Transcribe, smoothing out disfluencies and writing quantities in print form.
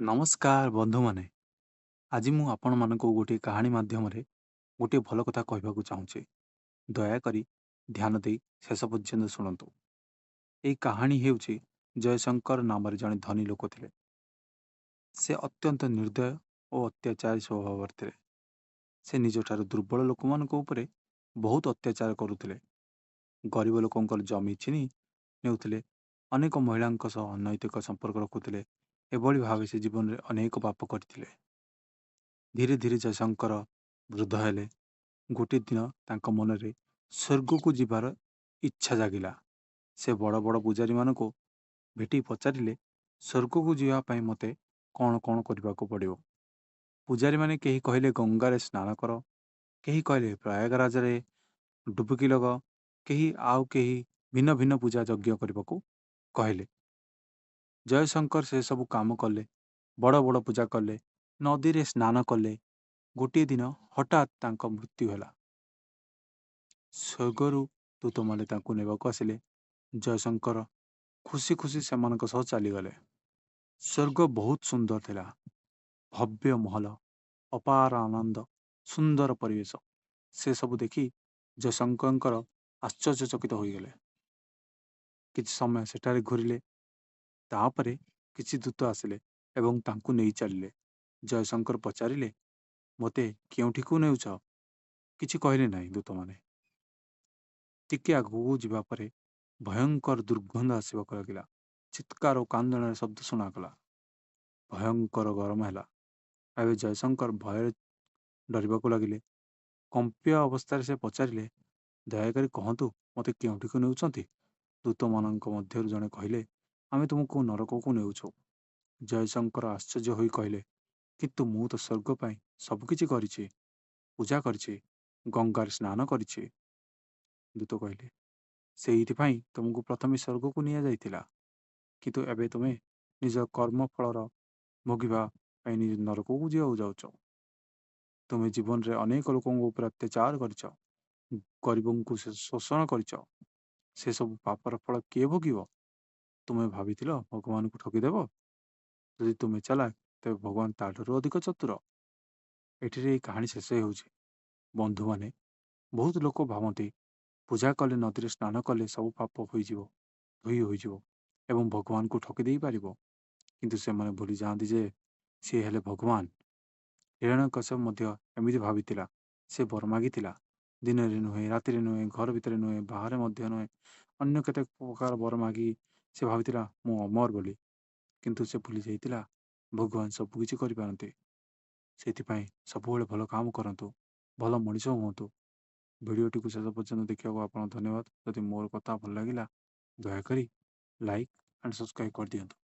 ନମସ୍କାର ବନ୍ଧୁମାନେ, ଆଜି ମୁଁ ଆପଣମାନଙ୍କୁ ଗୋଟିଏ କାହାଣୀ ମାଧ୍ୟମରେ ଗୋଟିଏ ଭଲ କଥା କହିବାକୁ ଚାହୁଁଛି। ଦୟାକରି ଧ୍ୟାନ ଦେଇ ଶେଷ ପର୍ଯ୍ୟନ୍ତ ଶୁଣନ୍ତୁ। ଏହି କାହାଣୀ ହେଉଛି ଜୟଶଙ୍କର ନାମରେ ଜଣେ ଧନୀ ଲୋକ ଥିଲେ। ସେ ଅତ୍ୟନ୍ତ ନିର୍ଦ୍ଦୟ ଓ ଅତ୍ୟାଚାରୀ ସ୍ୱଭାବର ଥିଲେ। ସେ ନିଜଠାରୁ ଦୁର୍ବଳ ଲୋକମାନଙ୍କ ଉପରେ ବହୁତ ଅତ୍ୟାଚାର କରୁଥିଲେ। ଗରିବ ଲୋକଙ୍କର ଜମି ଛିନି ନେଉଥିଲେ, ଅନେକ ମହିଳାଙ୍କ ସହ ଅନୈତିକ ସମ୍ପର୍କ ରଖୁଥିଲେ। ଏଭଳି ଭାବେ ସେ ଜୀବନରେ ଅନେକ ପାପ କରିଥିଲେ। ଧୀରେ ଧୀରେ ଜୟଶଙ୍କର ବୃଦ୍ଧ ହେଲେ। ଗୋଟିଏ ଦିନ ତାଙ୍କ ମନରେ ସ୍ୱର୍ଗକୁ ଯିବାର ଇଚ୍ଛା ଜାଗିଲା। ସେ ବଡ଼ ବଡ଼ ପୂଜାରୀମାନଙ୍କୁ ଭେଟି ପଚାରିଲେ, ସ୍ୱର୍ଗକୁ ଯିବା ପାଇଁ ମୋତେ କ'ଣ କ'ଣ କରିବାକୁ ପଡ଼ିବ? ପୂଜାରୀମାନେ କେହି କହିଲେ ଗଙ୍ଗାରେ ସ୍ନାନ କର, କେହି କହିଲେ ପ୍ରୟାଗରାଜରେ ଡୁବକି ଲଗାଅ, କେହି ଆଉ କେହି ଭିନ୍ନ ଭିନ୍ନ ପୂଜା ଯଜ୍ଞ କରିବାକୁ କହିଲେ। ଜୟଶଙ୍କର ସେସବୁ କାମ କଲେ, ବଡ଼ ବଡ଼ ପୂଜା କଲେ, ନଦୀରେ ସ୍ନାନ କଲେ। ଗୋଟିଏ ଦିନ ହଠାତ୍ ତାଙ୍କ ମୃତ୍ୟୁ ହେଲା। ସ୍ୱର୍ଗରୁ ଦୂତମାନେ ତାଙ୍କୁ ନେବାକୁ ଆସିଲେ। ଜୟଶଙ୍କର ଖୁସି ଖୁସି ସେମାନଙ୍କ ସହ ଚାଲିଗଲେ। ସ୍ୱର୍ଗ ବହୁତ ସୁନ୍ଦର ଥିଲା। ଭବ୍ୟ ମହଲ, ଅପାର ଆନନ୍ଦ, ସୁନ୍ଦର ପରିବେଶ। ସେସବୁ ଦେଖି ଜୟଶଙ୍କରଙ୍କର ଆଶ୍ଚର୍ଯ୍ୟଚକିତ ହୋଇଗଲେ। କିଛି ସମୟ ସେଠାରେ ଘୂରିଲେ। ତାପରେ କିଛି ଦୂତ ଆସିଲେ ଏବଂ ତାଙ୍କୁ ନେଇ ଚାଲିଲେ। ଜୟଶଙ୍କର ପଚାରିଲେ, ମୋତେ କେଉଁଠିକୁ ନେଉଛ? କିଛି କହିଲେ ନାହିଁ ଦୂତମାନେ। ଟିକେ ଆଗକୁ ଯିବା ପରେ ଭୟଙ୍କର ଦୁର୍ଗନ୍ଧ ଆସିବାକୁ ଲାଗିଲା। ଚିତ୍କାର ଓ କାନ୍ଦଣାର ଶବ୍ଦ ଶୁଣାଗଲା। ଭୟଙ୍କର ଗରମ ହେଲା। ଏବେ ଜୟଶଙ୍କର ଭୟରେ ଡରିବାକୁ ଲାଗିଲେ। କମ୍ପ୍ୟ ଅବସ୍ଥାରେ ସେ ପଚାରିଲେ, ଦୟାକରି କହନ୍ତୁ ମୋତେ କେଉଁଠିକୁ ନେଉଛନ୍ତି? ଦୂତମାନଙ୍କ ମଧ୍ୟରୁ ଜଣେ କହିଲେ, ଆମେ ତୁମକୁ ନରକକୁ ନେଉଛୁ। ଜୟଶଙ୍କର ଆଶ୍ଚର୍ଯ୍ୟ ହୋଇ କହିଲେ, କିନ୍ତୁ ମୁଁ ତ ସ୍ୱର୍ଗ ପାଇଁ ସବୁକିଛି କରିଛି, ପୂଜା କରିଛି, ଗଙ୍ଗାରେ ସ୍ନାନ କରିଛି। ଦୂତ କହିଲେ, ସେଇଥିପାଇଁ ତୁମକୁ ପ୍ରଥମେ ସ୍ୱର୍ଗକୁ ନିଆଯାଇଥିଲା। କିନ୍ତୁ ଏବେ ତୁମେ ନିଜ କର୍ମଫଳର ଭୋଗିବା ପାଇଁ ନିଜ ନରକକୁ ଯିବାକୁ ଯାଉଛ। ତୁମେ ଜୀବନରେ ଅନେକ ଲୋକଙ୍କ ଉପରେ ଅତ୍ୟାଚାର କରିଛ, ଗରିବଙ୍କୁ ଶୋଷଣ କରିଛ। ସେସବୁ ପାପର ଫଳ କିଏ ଭୋଗିବ? ତୁମେ ଭାବିଥିଲ ଭଗବାନଙ୍କୁ ଠକିଦେବ? ଯଦି ତୁମେ ଚାଲାକ, ତେବେ ଭଗବାନ ତାଠାରୁ ଅଧିକ ଚତୁର। ଏଠିରେ ଏହି କାହାଣୀ ଶେଷ ହେଉଛି। ବନ୍ଧୁମାନେ, ବହୁତ ଲୋକ ଭାବନ୍ତି ପୂଜା କଲେ, ନଦୀରେ ସ୍ନାନ କଲେ ସବୁ ପାପ ହୋଇଯିବ, ଧୋଇ ହୋଇଯିବ ଏବଂ ଭଗବାନଙ୍କୁ ଠକି ଦେଇପାରିବ। କିନ୍ତୁ ସେମାନେ ଭୁଲି ଯାଆନ୍ତି ଯେ ସିଏ ହେଲେ ଭଗବାନ। ହିରଣ୍ୟକଶ୍ୟପ ମଧ୍ୟ ଏମିତି ଭାବିଥିଲା। ସେ ବର ମାଗିଥିଲା। ଦିନରେ ନୁହେଁ, ରାତିରେ ନୁହେଁ, ଘର ଭିତରେ ନୁହେଁ, ବାହାରେ ମଧ୍ୟ ନୁହେଁ, ଅନ୍ୟ କେତେ ପ୍ରକାର ବର ମାଗି ସେ ଭାବିଥିଲା ମୁଁ ଅମର ବୋଲି। କିନ୍ତୁ ସେ ଭୁଲି ଯାଇଥିଲା ଭଗବାନ ସବୁକିଛି କରିପାରନ୍ତି। ସେଥିପାଇଁ ସବୁବେଳେ ଭଲ କାମ କରନ୍ତୁ, ଭଲ ମଣିଷ ହୁଅନ୍ତୁ। ଭିଡ଼ିଓଟିକୁ ଶେଷ ପର୍ଯ୍ୟନ୍ତ ଦେଖିବାକୁ ଆପଣଙ୍କୁ ଧନ୍ୟବାଦ। ଯଦି ମୋର କଥା ଭଲ ଲାଗିଲା, ଦୟାକରି ଲାଇକ୍ ଆଣ୍ଡ ସବସ୍କ୍ରାଇବ୍ କରିଦିଅନ୍ତୁ।